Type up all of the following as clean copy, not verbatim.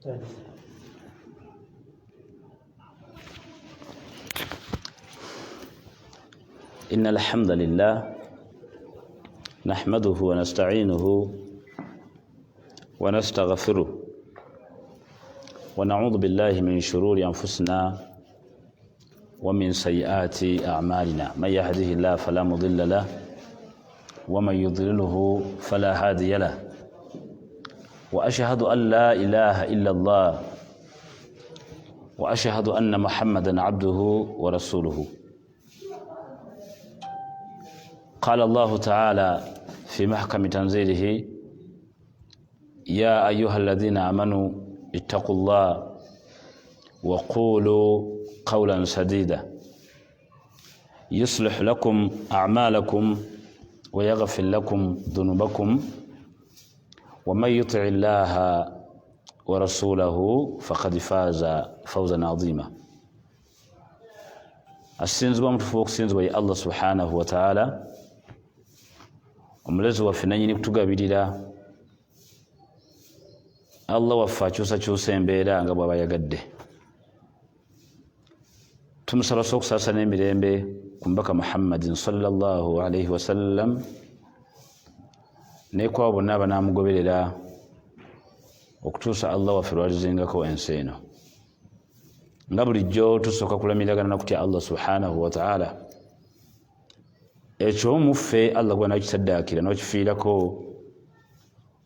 إن الحمد لله نحمده ونستعينه ونستغفره ونعوذ بالله من شرور أنفسنا ومن سيئات أعمالنا، من يهده الله فلا مضل له ومن يضلله فلا هادي له، وأشهد أن لا إله إلا الله وأشهد أن محمدا عبده ورسوله. قال الله تعالى في محكم تنزيله: يا أيها الذين آمنوا اتقوا الله وقولوا قولا سديدا يصلح لكم أعمالكم ويغفر لكم ذنوبكم ومن يطع الله ورسوله فقد فاز فوزا عظيما. Asinzibwa mutufu okusinzibwa ye Allah subhanahu wataala, omulezi waffe nanyini kutugabirira. Allah waffe akyusakyusa embeera nga bw'aba yagadde. Tumusaba so okusaasa n'emirembe ku mubaka Muhammadin sallallahu alaihi wasallam nekwabo bonna abanaamugoberera okutuusa Allah waffe lwalizingako ensi eno. Nga bulijjo tusooka kulamiragana nakutya Allah subhanahu wataala. Ekyo muffe Allah gwa nakisaddaakira n'okifiirako,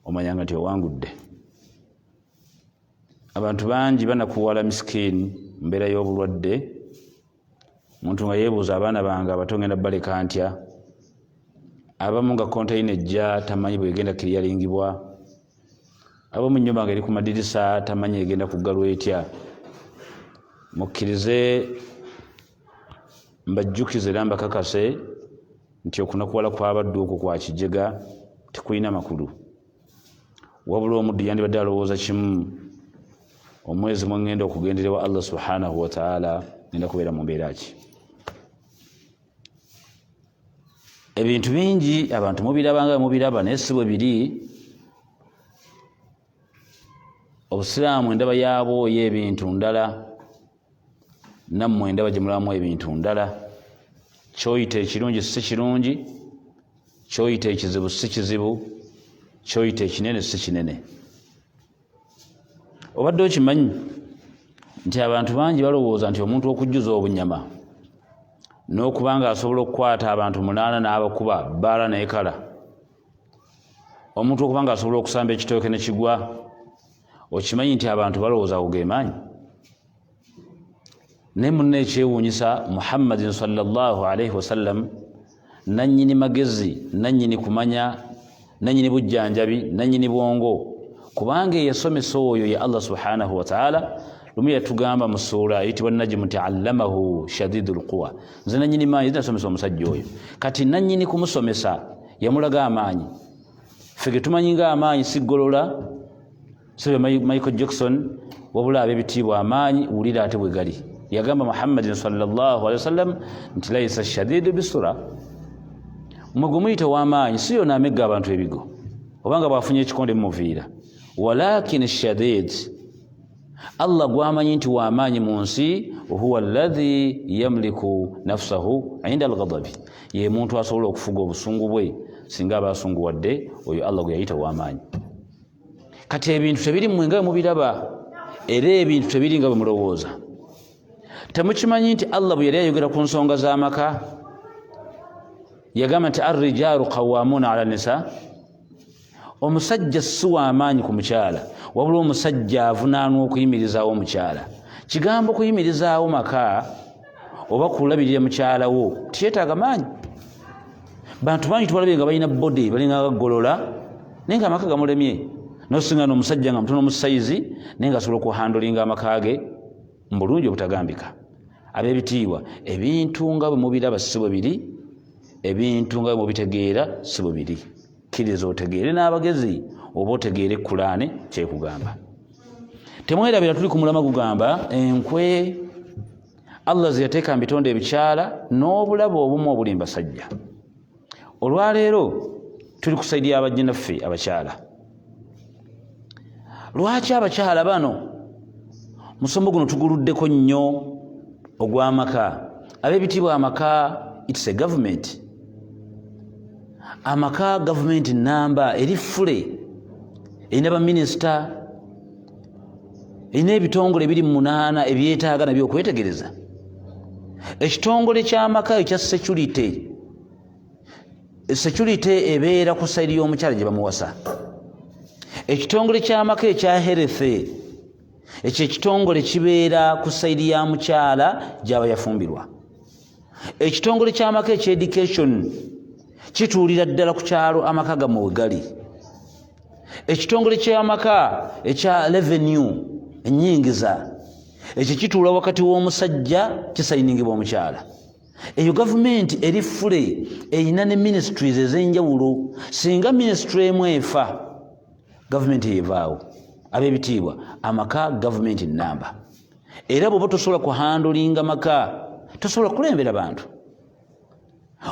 omanyanga nti owangudde. Abantu bangi banakuwala misikiini mu mbeera y'obulwadde, omuntu nga yeebuuza, abaana bange abato ngenda baleka ntya? Abamu nga konteyina ejja tamanyi bwegenda kiriyalingibwa, abamu nnyumba nga eri ku madirisa tamanyi egenda kuggalwa etya. Mukkirize mbajjukize era mbakakase nti okunakuwala kw'abaddu okwo kwa kijega, tekulina makulu. Wabula omuddu yandibadde alowooza kimu: omwezi mwengenda okugenderewa Allah subhanahu wataala, ngenda kubeera mu mbeera ki? Ebintu bingi abantu mubiraba nga mubiraba, naye si bwe biri. Obusiraamu endaba yaabwo y'ebintu ndala, nammwe endaba gye mulabamu ebintu ndala. Kyoyita ekirungi si kirungi, kyoyita ekizibu si kizibu, kyoyita ekinene si kinene. Obadde okimanyi nti abantu bangi balowooza nti omuntu okujjuza obunyama n'okuba nga asobola okukwata abantu 8 n'abakuba bbaala n'ekala, omuntu okuba nga asobola okusamba ekitooke ne kigwa, okimanyi nti abantu balowooza ago ge maanyi? Naye munna, ekyewuunyisa, Muhammadin sallallahu alaihi wasallam, nannyini magezi, nannyini kumanya, nannyini bujjanjabi, nannyini bwongo, kubanga eyasomesa oyo ye Allah subhanahu wataala, lumu yatugamba mu suula eyitibwa Najimu nti allamahu shadidu lquwa. Nze nannyini maanyi zinasomesa omusajja oyo. Kati nannyini kumusomesa yamulaga amaanyi. Ffe ge tumanyi nga amaanyi siggolola sibe Michael Jackson, wabula ab'ebitiibwa amaanyi wulira ate bwe gali. Yagamba Muhammadin sallallahu alaihi wasallam nti laisa shadidu bisura, mwe gwe muyita ow'amaanyi si yona amegga abantu ebigo obanga bw'afunye ekikonde mumuviira, walakin shadid, Allah gwamanyi nti w'amaanyi mu nsi, huwa alladhi yamliku nafsahu inda alghadabi, ye muntu asobola okufuga obusungu bwe singa aba asunguwadde. Oyo Allah gwe yayita ow'amaanyi. Kati ebintu tebiri mmwe nga bwe mubiraba, era ebintu tebiri nga bwe mulowooza. Temukimanyi nti Allah bwe yali ayogera ku nsonga z'amaka yagamba nti arrijaalu qawamuna ala nisa? Omusajja si w'amaanyi ku mukyala, wabula omusajja avunaanwa okuyimirizaawo omukyala. Kigambo kuyimirizaawo maka oba kulabirira mukyala wo tikyetaaga maanyi. Bantu bangi tubalabye nga balina body, balinga gagolola, naye nga amaka gamulemye. Nosinga n'omusajja nga mutono mu sayizi, naye nga asobola okuhandolinga amaka ge mu bulungi obutagambika. Ab'ebitiibwa, ebintu nga bwe mubiraba si bwe biri, ebintu nga bwe mubitegeera si bwe biri. Kkiriza otegeere n'abagezi oba otegeere Kulaane kyekugamba. Temwerabira tuli ku mulama gugamba enkwe Allah ze yateeka mu bitonde ebikyala n'obulabo obumu obuli mu basajja. Olwaleero tuli ku saidi y'abajjinaffe abakyala. Lwaki abakyala bano musomo guno tuguluddeko nnyo ogw'amaka? Ab'ebitiibwa, amaka it's a government. Amaka gavumenti namba eri fule, erina baminisita, erina ebitongole biri munaana ebyetaaga nabyo okwetegereza. Ekitongole ky'amaka ekya security, security ebeera ku side y'omukyala gye bamuwasa. Ekitongole ky'amaka ekya health, ekyo ekitongole kibeera ku side ya mukyala gy'aba yafumbirwa. Ekitongole ky'amaka ekya education kituulira ddala ku kyalo amaka gammwe we gali. Ekitongole ky'amaka ekya revenue, ennyingiza, ekyo kituula wakati w'omusajja, kisayiningibwa omukyala. Eyo gavumenti eri fule, erina ne ministries ez'enjawulo. Singa ministry emu efa, gavumenti eyevaawo. Ab'ebitiibwa, amaka gavumenti namba, era bw'oba tosobola kuhandlinga maka, tosobola kukulembera bantu.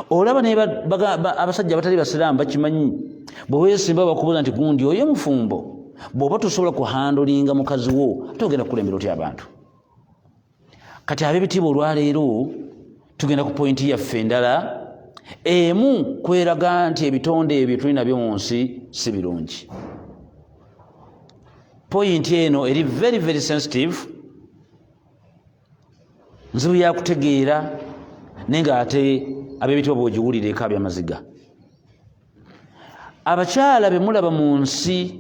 Olaba naye abasajja abatali basiraamu bakimanyi, bwe weesimba bakubuuza nti gundi oyo mufumbo. Bw'oba tosobola kuhandlinga mukazi wo, ate ogenda kukulembera otya abantu? Kati ab'ebitiibwa, olwaleero tugenda ku point yaffe endala emu kweraga nti ebitonde ebyo tuli nabyo mu nsi si birungi. Point eno eri very very sensitive, nzibu yakutegeera, naye nga ate ab'ebitiibwa bw'ogiwulira ekaabya amaziga. Abakyala be mulaba mu nsi,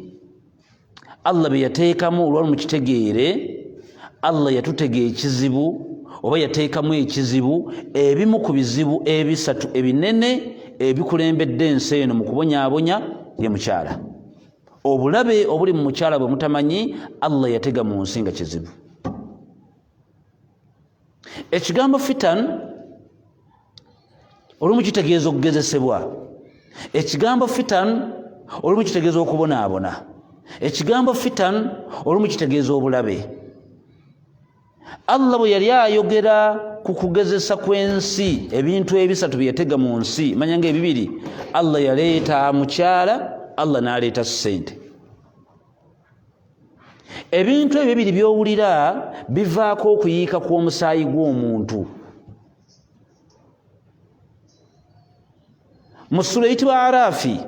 Allah be yateekamu, olwali mukitegeere, Allah yatutega ekizibu oba yateekamu ekizibu. Ebimu ku bizibu ebisatu ebinene ebikulembedde ensi eno mu kubonyaabonya ye mukyala. Obulabe obuli mu mukyala bwe mutamanyi, Allah yatega mu nsi nga kizibu. Ekigambo fitan olumu kitegeeza okugezesebwa. Ekigambo fitan olumu kitegeeza okubonaabona. Ekigambo fitan olumu kitegeeza obulabe. Allah bwe yali ayogera ku kugezesa kw'ensi, ebintu ebisatu bye yatega mu nsi, manya nga ebibiri Allah yaleeta mukyala, Allah n'aleeta ssente. Ebintu ebyo bibiri by'owulira bivaako okuyiika kw'omusaayi gw'omuntu. Mu ssula eyitibwa Arafi,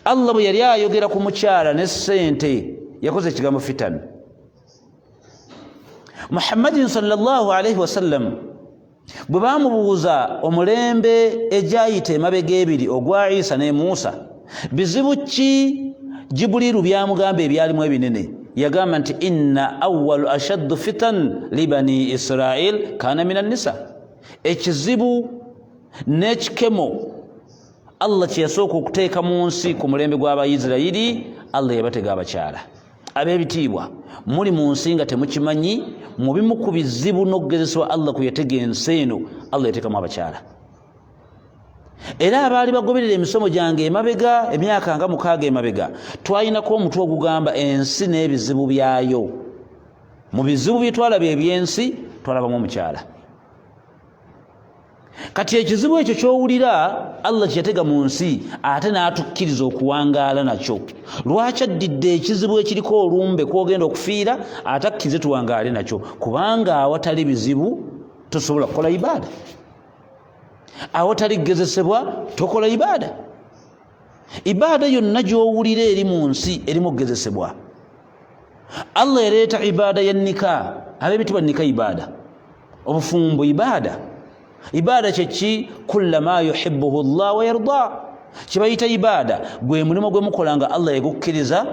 Allah bwe yali ayogera ku mukyala ne ssente, yakoze ekigambo fitan. Muhammadin sallallahu alaihi wasallam bwe bamubuuza omulembe egyayita emabega ebiri, ogwa Isa ne Musa, bizibu ki Jibuliiru byamugamba ebyalimu ebinene, yagamba nti inna awalu ashaddu fitan libani Israil kana min annisa. Ekizibu n'ekikemo Allah kyeyasooka okuteeka mu nsi ku mulembe gw'Abaisirairi, Allah yabatega abakyala. Ab'ebitiibwa, muli mu nsi nga temukimanyi, mu bimu ku bizibu n'okugezesebwa Allah kwe yatega ensi eno, Allah yateekamu abakyala. Era abaali bagoberera emisomo gyange emabega, emyaka nga 6 emabega, twalinako omutwe ogugamba ensi n'ebizibu byayo. Mu bizibu bye twalaba ebyensi, twalabamu omukyala. Kati ekizibu ekyo ky'owulira Allah kyeyatega mu nsi, ate n'atukkiriza okuwangaala nakyo, lwaki addidde ekizibu ekiriko olumbe kwogenda okufiira, ate akkirize tuwangaale nakyo? Kubanga awatali bizibu tosobola kukola ibaada, awatali kugezesebwa tokola ibaada. Ibaada yonna gy'owulira eri mu nsi erimu okugezesebwa. Allah ereeta ibaada ya nika. Ab'ebitibwa, nika ibaada, obufumbo ibaada. Ibaada kyeki? Kulla ma yuhibbuhu llah wa yarda, kibayita ibaada. Gwe mulimu gwe mukola nga Allah yagukkiriza,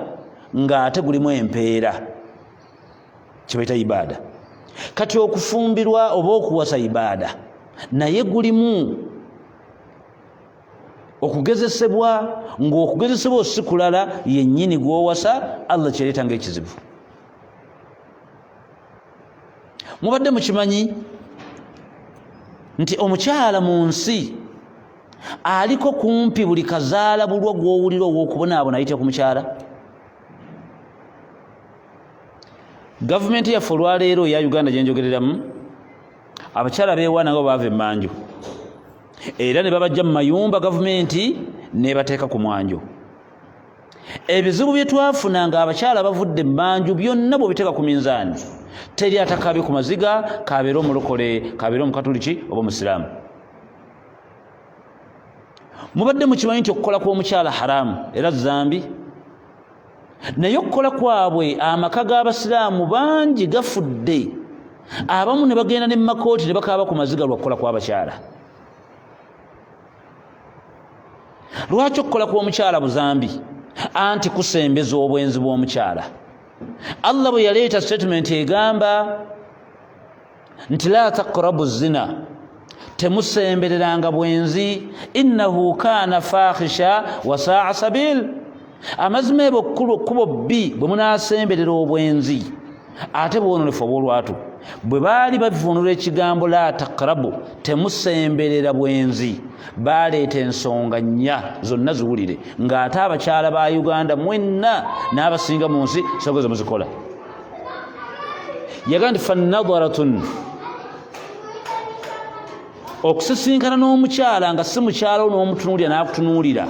ng'ate gulimu empeera, kibayita ibaada. Kati okufumbirwa oba okuwasa ibaada, naye gulimu okugezesebwa, ng'okugezesebwa osi kulala yennyini gw'owasa Allah kyereeta ng'ekizibu. Mubadde mukimanyi nti omukyala mu nsi aliko kumpi buli kazaala bulwa gw'owulira ow'okubonaabona ayitira ku mukyala? Gavumenti yaffe olwaleero eya Uganda gyenjogereramu, abakyala beewaana nga baava emmanju, era ne babajja mu mayumba, gavumenti nebateeka ku mwanjo. Ebizibu bye twafuna nga abakyala bavudde emmanju byonna bw'obiteeka ku minzaani, teri atakaabye ku maziga, kabeere omulokole, kabeere omukatuliki oba omusiraamu. Mubadde mukimanyi nti okukola kw'omukyala haramu era zambi, naye okukola kwabwe amaka g'abasiraamu bangi gafudde, abamu ne bagenda ne mumakooti ne bakaaba ku maziga lwa kukola kw'abakyala. Lwaki okukola kw'omukyala buzambi? Anti kusembeza obwenzi bw'omukyala. Allah bwe yaleeta statement egamba nti la taqrabu zina, temusembereranga bwenzi, innahu kaana fahisha wasaa sabil. Amazima ebyo kkubo bbi bwe munaasemberera obwenzi, ate bwononefu obwolwatu. Bwe baali bavvuunula ekigambo la taqrabu, temusemberera bwenzi, baleeta ensonga nnya zonna ziwulire, ng'ate abakyala ba Uganda mwenna n'abasinga mu nsi songa ze muzikola. Yaga nti fanadaratun, okusisinkana n'omukyala nga si mukyala wo n'omutunuulira n'akutunuulira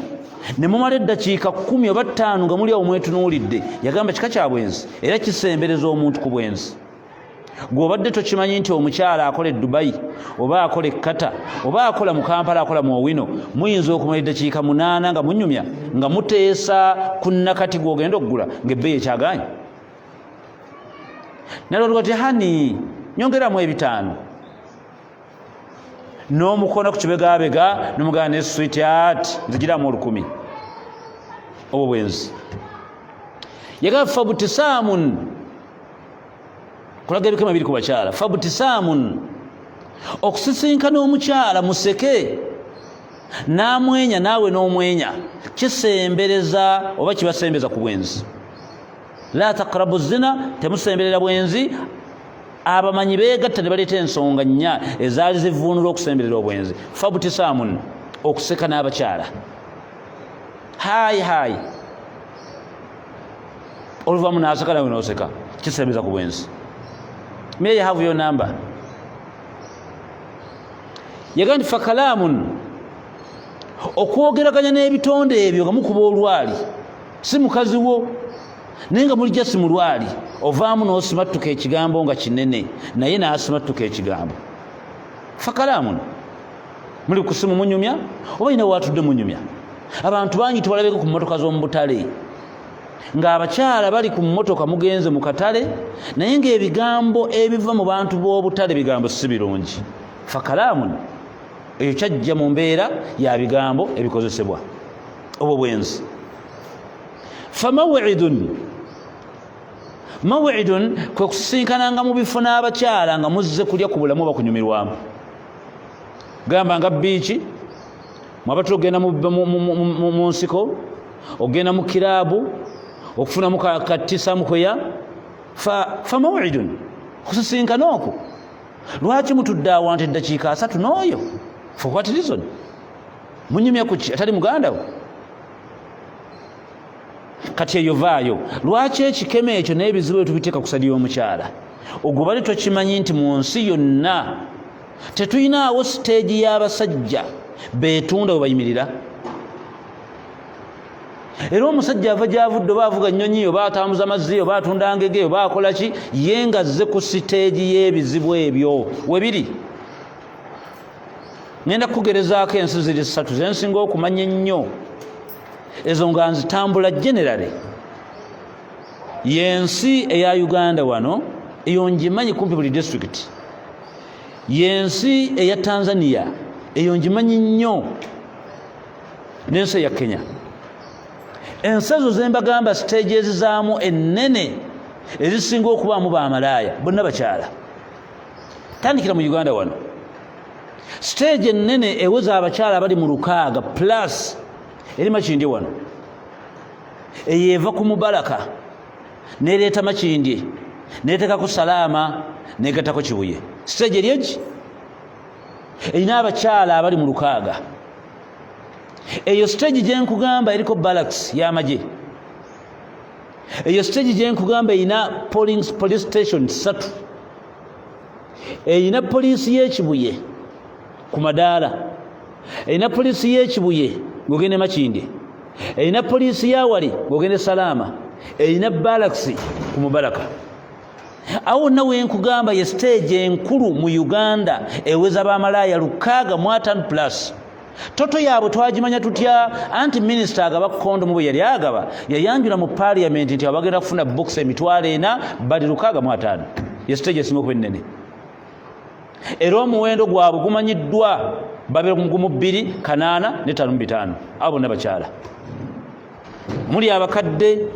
ne mumala eddakiika 10 oba 5 nga muli awo mwetunuulidde, yagamba kika kya bwenzi era kisembereza omuntu ku bwenzi. Gw'obadde tokimanyi nti omukyala akola e Dubai oba akola e Qatar oba akola mu Kampala, akola mu Owino, muyinza okumala eddakiika 8 nga munyumya nga muteesa ku nakati gw'ogenda okugula ng'ebbeeyi ekyagaanye. Nalwo ti hani nyongeramu 5, n'omukono ku kibegabega n'omugana ne sweetheart nzigiramu 1000. Obwo bwenzi. Yagamba fabutisaamun, kulaga ebikema biri ku bakyala. Fabutisaamun, okusisinkana omukyala museke n'amwenya naawe n'omwenya, kisembereza oba kibasembeza ku bwenzi. La taqrabu zina, temusemberera bwenzi. Abamanyi beegatta ne baleeta ensonga nnya ezaali zivuunula okusemberera obwenzi. Fabutisaamun, okuseka n'abakyala, hayi hayi, oluvamu n'aseka nawe n'oseka, kisembeza ku bwenzi. May I have your number? Yaga nti fakalaamun, okwogeraganya n'ebitonde ebyo nga mukuba olwali, si mukazi wo naye nga mulijja si mulwali, ovaamu n'osimattuka ekigambo nga kinene naye n'asimattuka ekigambo. Fakalaamun, muli ku simu munyumya oba yina waatudde munyumya. Abantu bangi tubalabeko ku mmotoka z'omu butale ng'abakyala bali ku mmotoka, mugenze mu katale, naye ng'ebigambo ebiva mu bantu b'obutale bigambo si birungi. Fakalaamun, ekyo kyajja mu mbeera ya bigambo ebikozesebwa, obwo bwenzi. Famawidun, mawidun kwe kusisinkananga mu bifo n'abakyala nga muzze kulya ku bulamu oba kunyumirwamu, gamba nga biiki, mwaba tugenda mu nsiko, ogenda mu kiraabu okufunamu katisa mukweya. Famawidun, kusisinkana okwo. Lwaki mutudde awantu eddakiika 30 n'oyo? For what reason? Munyumya ku ki atali muganda wo? Kati eyo vaayo. Lwaki ekikemo ekyo n'ebizibu ebyo tubiteeka ku sadi y'omukyala? Ogwo bali tokimanyi nti mu nsi yonna tetuyinaawo siteegi y'abasajja beetunda we bayimirira? Era omusajja ava gy'avudde, oba avuga nnyonyi, oba atambuza mazzi, oba atunda ngege, oba akola ki, ye nga azze ku siteegi y'ebizibu ebyo we biri. Ngenda kukugerezaako ensi ziri 3 zensinga okumanya ennyo, ezo nga nzitambula generally. Yensi eya Uganda wano, eyo ngimanyi kumpi buli district. Yensi eya Tanzania, eyo ngimanyi nnyo, n'ensi eya Kenya. Ensi ezo zembagamba stages zaamu ennene ezisinga okubaamu bamalaaya bonna bakyala. Tandikira mu Uganda wano, stage ennene eweza abakyala abali mu 600 plus eri Makindye wano. Eyo eva ku Mubaraka nereeta Makindye, neteekako Salaama, negattako Kibuye. Stage eri egi erina abakyala abali mu 600. Eyo stage gyenkugamba eriko barracks y'amagye. Eyo stage gyenkugamba erina police station 3. Erina poliisi y'Ekibuye ku madaala, erina poliisi y'Ekibuye ng'ogenda Makindye, Erina poliisi yawali ng'ogenda Salaama, erina balakisi ku Mubaraka. Awo wonna wenkugamba ye siteegi enkulu mu Uganda, eweza bamalaaya 65 plus. Toto yaabwe twagimanya tutya? Anti minisita agaba kondomu bwe yali agaba, yayanjula mu paaliyamenti nti abagenda kufuna bokisi 40,000 bali 65. Ye siteegi esinga okuba ennene, era omuwendo gwabwe gumanyiddwa, babeera ku 2 8 ne 5 5. Abo bonna bakyala, muli abakadde,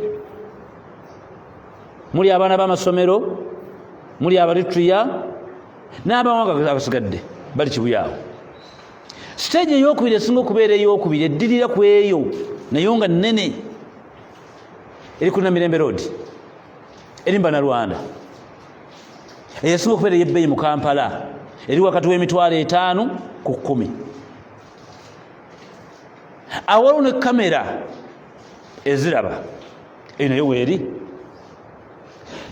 muli abaana b'amasomero, muli Abaritria n'abawanga abasigadde bali Kibuyaawo. Siteegi eyokubiri esinga okubeera eyokubiri, eddirira ku eyo naye nga nnene, eri ku Namirembe Road, eri Mbanarwanda. Eyo esinga okubeera ey'ebbeeyi mu Kampala, eri wakati w'emitwalo 5 ku 10. Awaliwo ne kamera eziraba, eyo nayo weeri.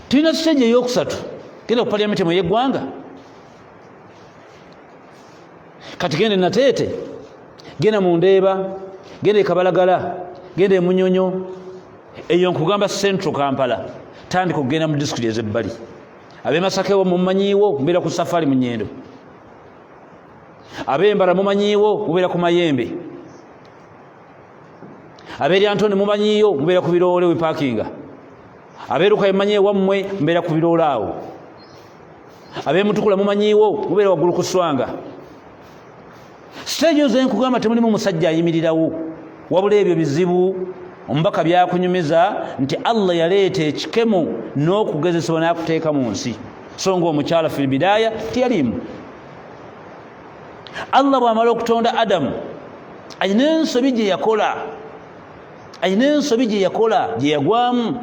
Tulina siteegi eyokusatu, genda ku paliyamenti mu yeggwanga kati, genda Nateete, genda mu Ndeeba, genda e Kabalagala, genda e Munyonyo. Eyo nkugamba Central Kampala. Tandika okugenda mu disitulikiti ezebbali. Ab'e Masakewo mumanyiiwo, mubeera ku Safari mu Nyendo. Ab'Embala mumanyiiwo, mubeera ku Mayembe. Ab'e Lyantoni mumanyiiyo, mubeera ku Biroole wepakinga. Ab'e Lukaye mumanyiiwo wammwe, mubeera ku Biroole awo. Ab'e Mutukula mumanyiiwo, mubeera waggulu ku Swanga. Siteegi ezo enkugamba temulimu musajja ayimirirawo, wabula ebyo bizibu omubaka byakunyumiza nti Allah yaleeta ekikemo n'okugezesebwa n'akuteeka mu nsi, so nga omukyala fil bidaaya teyaliimu. Allah bw'amala okutonda Adamu, alina ensobi gye yakola, alina ensobi gye yakola gye yagwamu.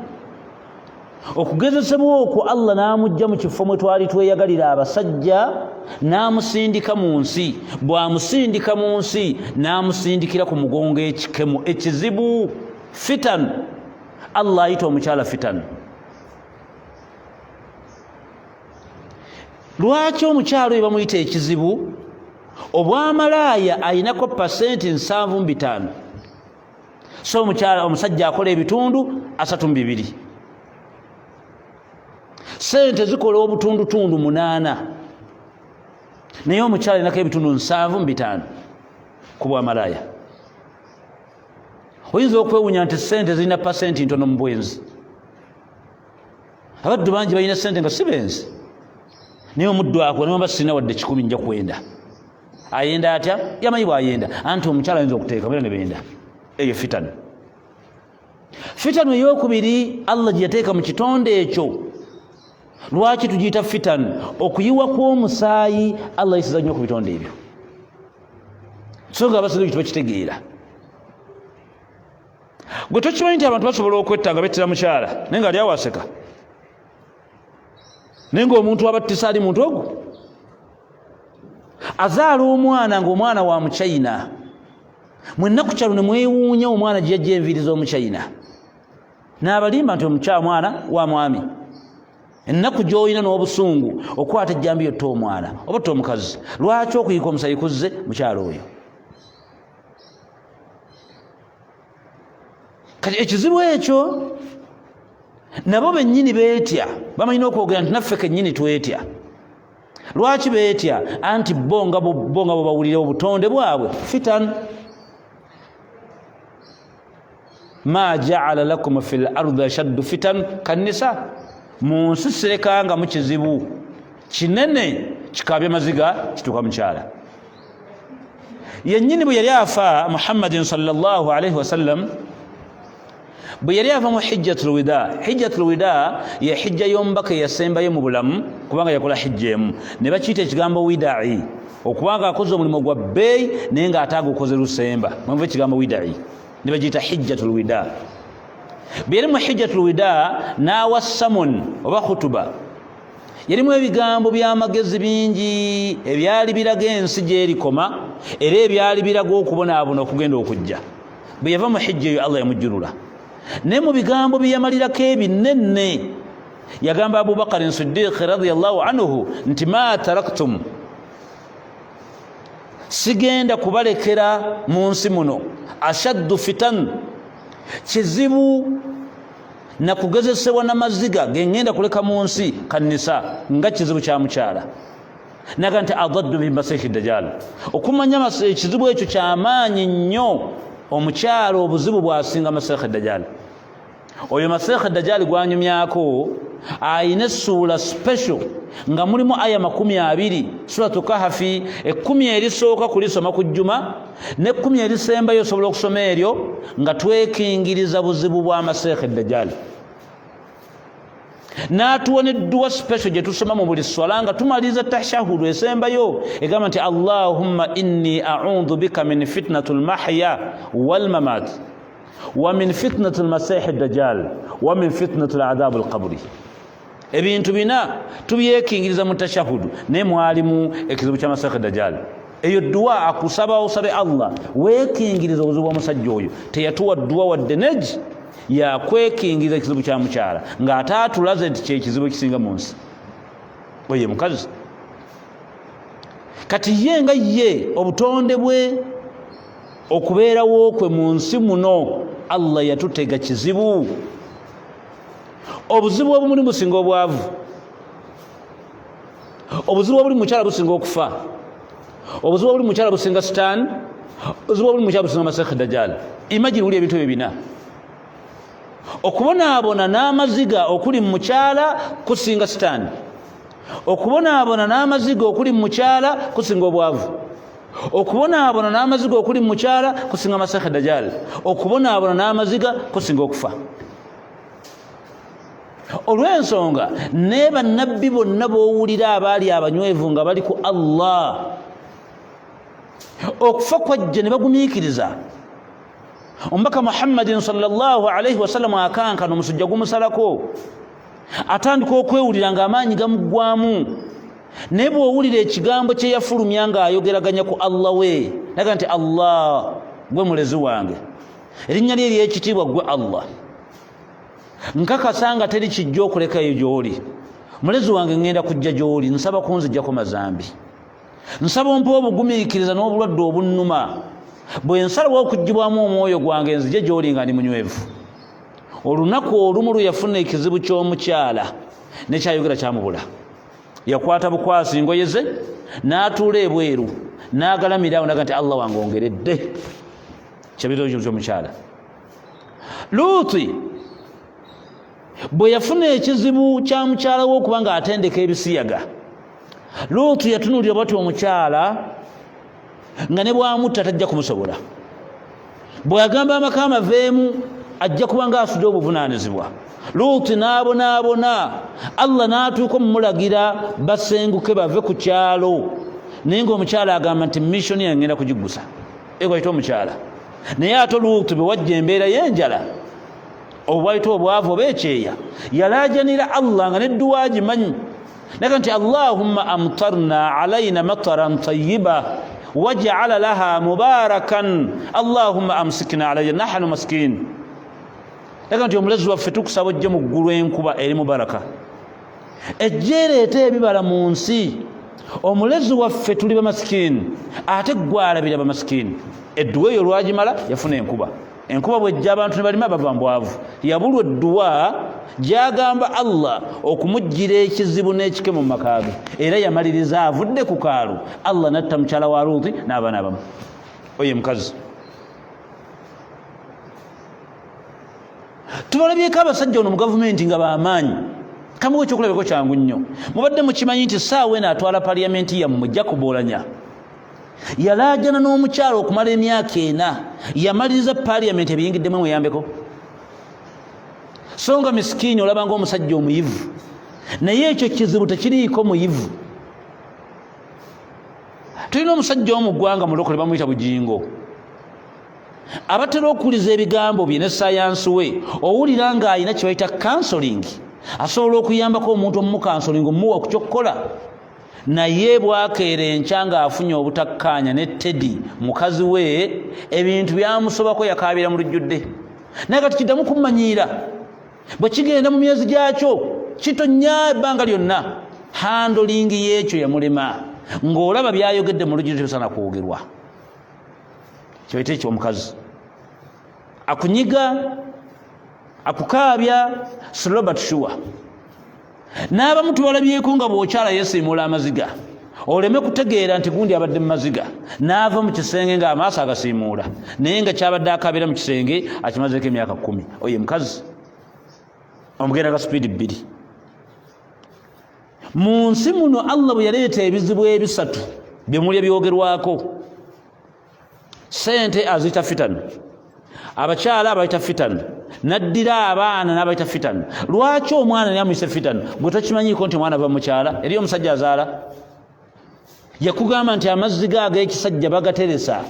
Okugezesebwa okwo Allah n'amugja mu kifo mwe twali tweyagalira abasajja, n'amusindika mu nsi. Bw'amusindika mu nsi, n'amusindikira ku mugongo ekikemo ekizibu, fitan. Allah ayita omukyala fitan. Lwaki omukyala oyo bamuyita ekizibu? Obwamalaaya ayinako pasenti 75, so omukyala, omusajja akola ebitundu 32. Sente zikola obutundutundu 8, naye omukyala alinako ebitundu 75 ku bwamalaaya. Oyinza okwewunya nti sente zirina pasenti ntono mu bwenzi. Abaddu bangi balina sente nga si benzi, naye omuddu akwe newamba sirina wadde 100, nja kwenda. Ayenda atya? Yamanyi bwayenda. Anti omukyala ayinza okuteeka era ne benda. Eyo fitano. Fitano eyokubiri Allah gye yateeka mu kitonde ekyo, lwaki tugiyita fitano? Okuyiwa kw'omusaayi. Allah yisiza nnyo ku bitonde ebyo, so nga abasinga ekyo tebakitegeera. Gwe tokimanyi nti abantu basobola okwetta nga bettira mukyala, naye nga ali awaseka, naye ngaomuntu abattisa ali muntu ogwo azaala omwana ngaomwana wa Muchina. Mwenna ku kyalo ne mwewuunya omwana gye yajja enviiri z'Omuchina, n'abalimba nti omukyala mwana wa mwami. Ennaku gy'olina n'obusungu, okwata ejjambi yotta omwana oba otta omukazi. Lwaki okuyika omusayi kuzze mukyala oyo? Kati ekizibu ekyo nabo bennyini beetya, bamanyi n'okwogera nti naffe kennyini twetya. Lwaki beetya? Anti bo nga bo bawulira obutonde bwabwe fitan. Ma jaala lakum fi l ardi ashaddu fitan kanisa. Mu nsi sirekangamu kizibu kinene kikabya maziga kituuka mukyala yennyini. Bwe yali afa Muhammadin sallallahu alaihi wasallam, bwe yali ava mu hijjatul wida, hijjatul wida ye hijja y'omubaka eyasembayo mu bulamu, kubanga yakola hijja emu ne bakiyita ekigambo widai, okubanga akoze omulimu gwa bbeeyi naye ng'ate agukoze lusemba, mwenva ekigambo widai ne bagiyita hijjatul wida. Bwe yali mu hijjatul wida n'awa samon oba khutuba, yalimu ebigambo by'amagezi bingi ebyali biraga ensi gyerikoma, era ebyali biraga okubonaabona okugenda okujja. Bwe yava mu hijja eyo, Allah yamujjulula, naye mu bigambo bye yamalirako ebinene yagamba Abubakarin Sidiiki radiallahu anhu nti ma taraktum, sigenda kubalekera mu nsi muno ashaddu fitan. Kizibu nakugezesebwa namaziga gengenda kuleka mu nsi kanisa nga kizibu kya mukyala. Naga nti adaddu min masihi dajjal. Okumanya ekizibu ekyo kyamaanyi nnyo, omukyala obuzibu bwasinga masihi dajjal. Oyo masihi dajjal gwanyumyako ayina essuula special nga mulimu aya 20, Suratu Kahafi, 10 erisooka kulisoma ku jjuma ne10 erisembayo osobola okusoma eryo nga twekingiriza buzibu bwa masihi dajjal. N'atuwa nedduwa special gye tusoma mu buli swala nga tumaliriza tashahudu esembayo, egamba nti allahumma inni audhu bika min fitnati lmahya walmamat wa min fitnati lmasihi dajjal wa min fitnati ladhabu lqabri. Ebintu bina tubyekingiriza mu tashahudu, naye mwalimu ekizibu kya masihi dajjal. Eyo dduwa akusaba osabe Allah weekingiriza obuzibu bw'omusajja oyo. Teyatuwa dduwa wadde neji yakwekingiriza ekizibu kya mukyala, ng'ate atulaze nti kyekizibu ekisinga mu nsi. Oyo mukazi kati ye nga ye obutonde bwe okubeerawo kwe mu nsi muno, Allah yatutega kizibu. Obuzibu obumuli businga obwavu, obuzibu obuli mukyala businga okufa, obuzibu obuli mukyala businga sitaani, obuzibu obuli mukyala businga masihi dajjal. Imagine wuli ebintu ebyo bina, okubonaabona n'amaziga okuli mu mukyala kusinga sitaani, okubonaabona n'amaziga okuli mu mukyala kusinga obwavu, okubonaabona n'amaziga okuli mu mukyala kusinga masihi dajjal, okubonaabona n'amaziga kusinga okufa. Olw'ensonga ne bannabbi bonna b'owulira abaali abanywevu nga bali ku Allah, okufa kwajja ne bagumiikiriza. Omubaka Muhammadin sallallahu alaihi wasallam akankana, omusujja gumusalako, atandika okwewulira ng'amaanyi gamuggwamu, naye bw'owulira ekigambo kye yafulumya ng'ayogeraganya ku Allah we, naga nti Allah gwe mulezi wange, erinnya lye ery'ekitiibwa gwe Allah, nkakasa nga teri kijja okulekayo gy'oli. Mulezi wange, ŋŋenda kujja gy'oli, nsaba kunzijjako mazambi, nsaba ompa obugumiikiriza n'obulwadde obunnuma, bwe nsalawo okuggyibwamu omwoyo gwange nzije gy'oli nga ndi munywevu. Olunaku olumu lwe yafuna ekizibu ky'omukyala nekyayogera kyamubula, yakwata bukwasi ngoye ze n'atuula ebweru n'agalamira awo, naga nti Allah wange ongeredde kyebiro ky'omukyala. Luuti bwe yafuna ekizibu kya mukyala we okuba nga atendeka ebisiyaga, Luutu yatunuulira bwati omukyala nga ne bwamutta tajja kumusobola, bw'agamba amaka amaveemu ajja kuba nga asudde obuvunaanyizibwa. Luuti n'abonaabona, Allah n'atuuka omumulagira basenguke bave ku kyalo, naye ng'omukyala agamba nti missioni yange ngenda kugiggusa, egwayita omukyala. Naye ate Luutu bwe wajja embeera y'enjala, obwayita obwavu oba ekyeya, yalaajanira Allah nga nedduwa agimanyi, naga nti allahumma amtarna alaina mataran tayiba wajala laha mubarakan allahumma amsikna alayna nahnu maskin. Naga nti omulezi waffe, tukusaba ojje mu ggulu enkuba eri mubaraka, ejja ereeta ebibala mu nsi. Omulezi waffe, tuli bamasikini, ate gwalabira bamasikini. Edduwa eyo lwagimala yafuna enkuba. Enkuba bwejja abantu ne balima, bava mbwavu. Yabulwa edduwa gyagamba Allah okumuggira ekizibu n'ekike mu maka ge, era yamaliriza avudde ku kaalo, Allah natta mukyala wa Luuti n'abaana abamu. Oyo mukazi tubalabyeko abasajja ono mu gavumenti nga bamaanyi. Kamuwa ekyokulabeko kyangu nnyo. Mubadde mukimanyi nti saawa eno atwala paliyamenti yammwe Jacob Oulanyah yalaajana n'omukyalo okumala emyaka 4, yamaliriza paliyamenti ebiyingiddemu emuyambeko, so nga misikiini olaba nga omusajja omuyivu, naye ekyo kizibu tekiriiko muyivu. Tulina omusajja omu ggwanga mulokole bamuyita Bujingo, abatera okuwuliza ebigambo bye ne sayansi we, owulira ng'alina kye bayita counseling, asobola okuyambako omuntu omumu counseling, omuwa ku kyokkola. Naye bwakeera enkya ng'afunye obutakkaanya ne Teddy mukazi we, ebintu byamusobako, yakaabira mu lujjudde. Naye kati kiddamu kummanyiira, bwe kigenda mu myezi gyakyo kitonya ebbanga lyonna, handling y'ekyo yamulema, ng'olaba byayogedde mu lujjudde tebisaana kwogerwa. Kyebaita ekyo omukazi. Akunyiga, akukaabya, slow but sure. N'abamu tubalabyeko nga bw'okyala yeesiimuula amaziga, oleme kutegeera nti gundi abadde mu maziga, n'ava mu kisenge ng'amaaso agasiimuula, naye nga kyabadde akaabira mu kisenge akimazeeko emyaka 10. Oyo mukazi omugenda ga sipiidi 2 mu nsi muno. Allah bwe yaleeta ebizibu ebisatu byemuli ebyogerwako, sente aziyita fitani, abakyala abayita fitani, naddira abaana n'abayita fitani. Lwaki omwana naye amuyise fitani? Gwe tokimanyiiko nti omwana ava mukyala? Eri omusajja azaala yakugamba nti amazzi ge ag'ekisajja bagateresa.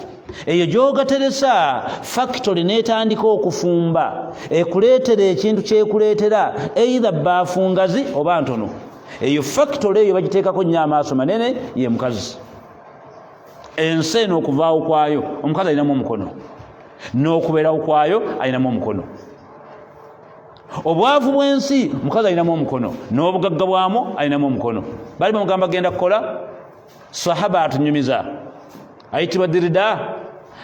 Eyo gy'ogateresa, factory n'etandika okufumba, ekuleetera ekintu kyekuleetera, either baafu ngazi oba ntono. Eyo factory eyo bagiteekako nnyo amaaso manene, ye mukazi. Ensi eno okuvaawo kwayo omukazi alinamu omukono, n'okubeerawo kwayo alinamu omukono. Obwavu bw'ensi omukazi alinamu omukono, n'obugagga bwamu alinamu omukono. Bali bamugamba genda kukola. Sahaba atunyumiza ayitibwa Dirida,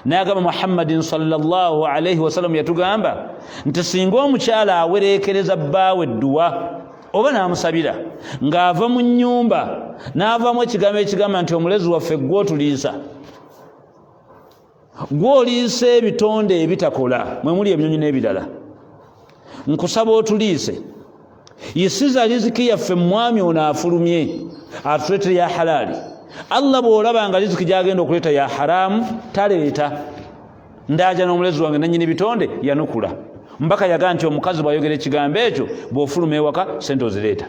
nagamba Muhammadin sallallahu alaihi wasallam yatugamba nti singa omukyala awerekereza bbaawe edduwa oba n'amusabira ng'ava mu nnyumba, n'avaamu ekigambo ekigamba nti omulezi waffe, gwotuliisa, gwoliisa ebitonde ebitakola, mwe muli ebinyonyi n'ebirala, nkusaba otuliise, yisiza riziki yaffe, mwami ono afulumye atuleetere ya halaali. Allah bw'olaba nga riziki gyagenda okuleeta ya haramu, taleeta. Ndaja n'omulezi wange nanyini bitonde. Yanukula mbaka yagaa nti omukazi bw'ayogera ekigambo ekyo bw'ofuluma ewaka, sente ozireeta.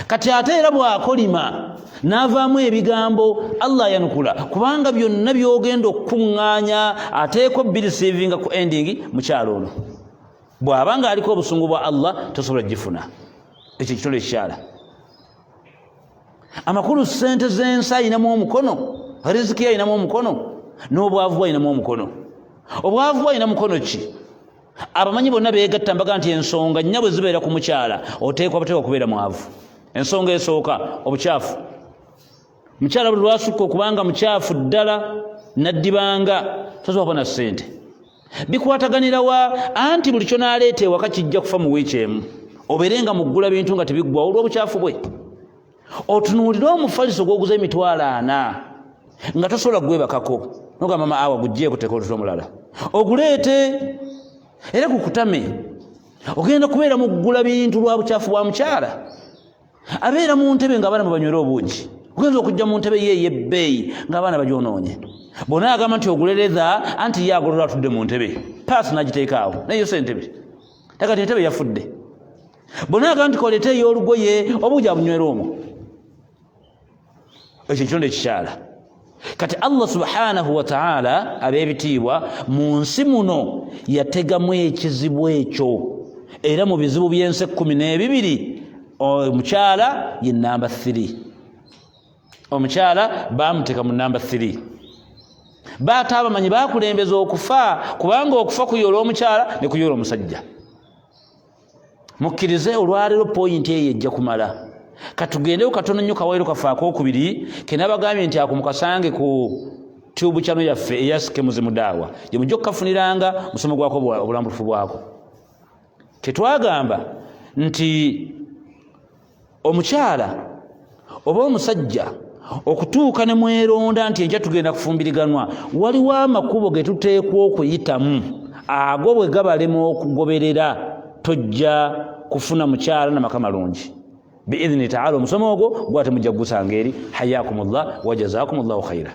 Kati ate era bw'akolima n'avaamu ebigambo, Allah yanukula, kubanga byonna by'ogenda okukuŋŋaanya ateekwa birisiivinga ku ending. Mukyalo ono bw'aba nga aliko obusungu bwa Allah, tosobola gifuna ekyo ekitole ekikyala. Amakulu, sente z'ensi ayinamu omukono, riziki ayinamu omukono, n'obwavu bwe ayinamu omukono. Obwavu bwe ayina mukono ki? Abamanyi bonna beegatta mbaga nti ensonga nnya bwe zibeera ku mukyala, oteekwa buteekwa kubeera mwavu. Ensonga esooka, obukyafu. Mukyala buli lwasukka okubanga mukyafu ddala naddibanga, tosobola kubona ssente. Bikwataganira wa? Anti buli kyonaaleeta ewaka kijja kufa mu wiiki emu, obeere nga muggula bintu nga tebiggwawo olw'obukyafu bwe. Otunuulire omufaliso gwoguza 400,000 nga tosobola gwebakako, nogamba mama awa gugjeeko teeka oluta omulala oguleete era gukutame. Ogenda kubeera muggula bintu lwa bukyafu bwa mukyala. Abeera mu ntebe ng'abaana bwe banywera obuugi, ogenza okujja mu ntebe ye ey'ebbeeyi ng'abaana bagyonoonye. Bona agamba nti ogulereza, anti ye agolola atudde mu ntebe, paasi n'agiteeka awo, naye yo sentebe takati entebe yafudde. Bona agamba nti koleete ey'olugoye, obuugi abunywera omwo. Ekyo ekitonde ekikyala. Kati Allah subhanahu wataala, ab'ebitiibwa, mu nsi muno yategamu ekizibu ekyo, era mu bizibu by'ensi 12 omukyala ye namba 3. Omukyala bamuteeka mu namba 3. Baate abamanyi bakulembeza okufa, kubanga okufa kuyoola omukyala ne kuyoola omusajja. Mukkirize olwaleero point eyo ejja kumala. Katugendewo katono nnyo kawairo kaffe akokubiri kenabagambye nti ako mukasange ku tube channel yaffe eya Sikemuzimu Daawa, gye mujja okukafuniranga musomo gwako obulambulufu bwako. Tetwagamba nti omukyala oba omusajja okutuuka ne mweronda nti enkya tugenda kufumbiriganwa, waliwo amakubo ge tuteekwa okuyitamu. Ago bwe gabalema okugoberera, tojja kufuna mukyala namaka malungi biidhini taala. Omusomo ogwo gwate mujja kugusanga eri. Hayakum llah wa jazakum llahu khaira.